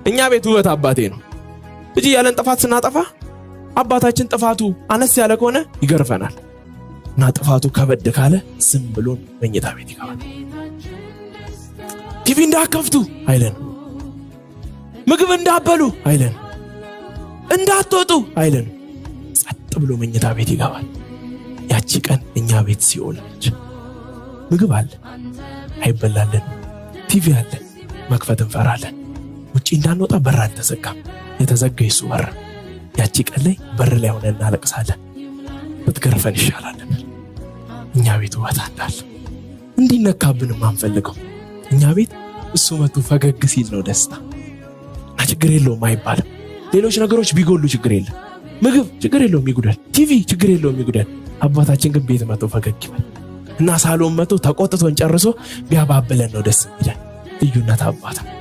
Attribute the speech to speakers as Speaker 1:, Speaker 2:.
Speaker 1: እኛ ቤት ውበት አባቴ ነው። ልጅ እያለን ጥፋት ስናጠፋ አባታችን ጥፋቱ አነስ ያለ ከሆነ ይገርፈናል እና ጥፋቱ ከበድ ካለ ዝም ብሎን መኝታ ቤት ይገባል። ቲቪ እንዳከፍቱ አይለን፣ ምግብ እንዳበሉ አይለን፣ እንዳትወጡ አይለን። ጸጥ ብሎ መኝታ ቤት ይገባል። ያቺ ቀን እኛ ቤት ሲኦል ነች። ምግብ አለ አይበላልን፣ ቲቪ አለ መክፈት እንፈራለን። ውጪ እንዳንወጣ በር አልተዘጋም፣ የተዘጋ የሱ በር። ያቺ ቀን ላይ በር ላይ ሆነን እናለቅሳለን። ብትገርፈን ይሻላል። እኛ ቤት ውበት እንዳለ እንዲነካብንም አንፈልገው። እኛ ቤት እሱ መቶ ፈገግ ሲል ነው ደስታ እና ችግር የለውም አይባልም። ሌሎች ነገሮች ቢጎሉ ችግር የለም። ምግብ ችግር የለውም ይጉደል፣ ቲቪ ችግር የለውም ይጉደል። አባታችን ግን ቤት መቶ ፈገግ ይበል እና ሳሎን መቶ ተቆጥቶን ጨርሶ ቢያባብለን ነው ደስ የሚለን። ልዩነት አባት ነው።